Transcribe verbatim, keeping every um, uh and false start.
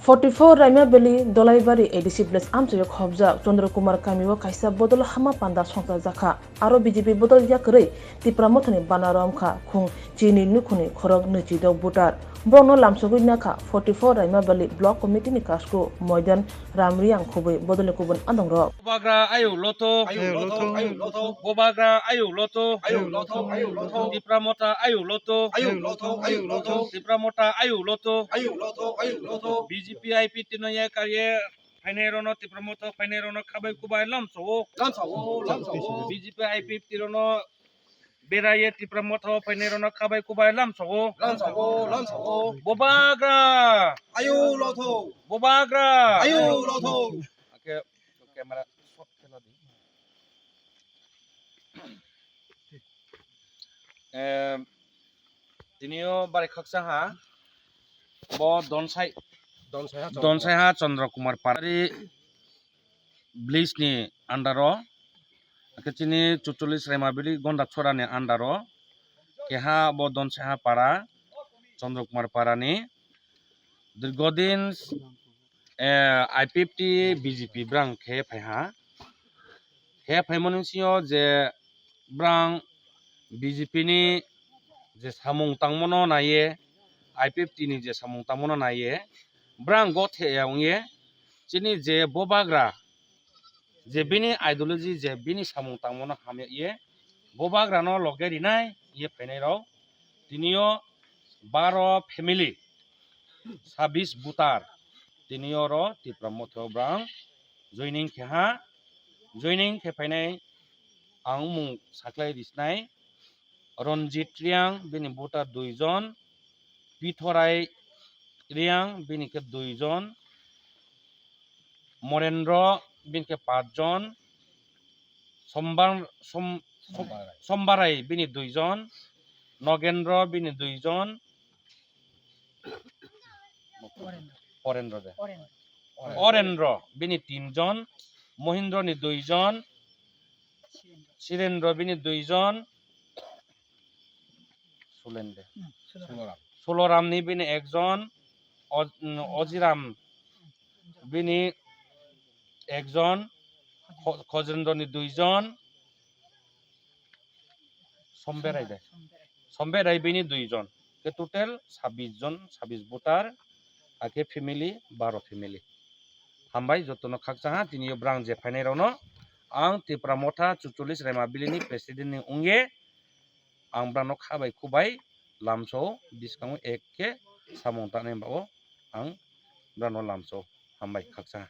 Forty four Raima Valley, Dolaibari A D C village amchaio khobjak Chandra Kumar kamio kaisa bodol hama panda songchajak kha. Aro B J P bodol yakarwi Tipra Mothani bana romkha khung chini nukhuni khorok nwichidok voter. Borokno lamsogwi nakha forty four Raima Valley Block Committee ni kasku Moidan Ramriang khubui bodolni kubun andongrok. Bubagra ayuk loto. Ayuk loto, ayuk loto. Bubagra ayuk loto. Ayuk loto, ayuk loto. Tipra Motha ayuk loto. Ayuk loto, ayuk loto. Tipra Motha ayuk loto. Ayuk loto, ayuk loto. B J P I P tino ya karye phainai rono Tipra Motha phainai rono khabai kubai lamsao. Lamsao, lamsao. B J P I P tino no beraye Tipra Motha phainai rono khabai kubai lamsao. Lamsao, lamsao. Bubagra. Ayuk loto. Bubagra. Ayuk loto. Oke, camera shot khela di. Em, tinio bari khaksa ha. Bo Donsai, Donsai ha Chandra Kumar Parari village ni under o, khe chini chuchullis Rema Valley Gonda Chora ni under o, keha bo Donsai ha para, Chandra Kumar Para ni. Dirgodin, eh, I P F T B J P brang khe phaiha. Khe phaimani sio je brang B J P ni je samung tangmano naiye, I P F T ni je samung tangmano naiye, brang gothe ya wngye, chini je Bubagra, je bini ideology, je bini samung tangmano hamya ye, Bubagra no loge rinai ye phainai rok, tinio baro family, sabis voter, tinio ro Tipra Motha brang joining khe ha, joining khe phainai ang mung saklai risnai, Ranjit Riang, bini voter dui jon, Pithorai Riang, bini khe dui jon, Morendro, bini khe paanch jon, Sombar, Som-, Som-, Sombarai, bini dui jon, Nogendro, bini dui jon, Orendro de. Orendro, bini tin jon, Mohindro ni dui jon, Sirendro, bini dui jon, Sulende. Suloram ni bini ekjon, O-, mm, Ojiram bini ekjon, Kho-, Khojendro ni dui jon, Somberai de. Somberai bini dui jon. Ke total sabis jon, sabis voter, ake family, baro family. Hambai jotono khakchang ha, tini yo brang je phainai rokno. Ang Tipra Motha chuchullis Rema Valley ni president ni wngye, ang brano kha bai khu bai lamsao bwskango ek khe samung tanai ba o ang brano lamsao. Hambai khakchang ha.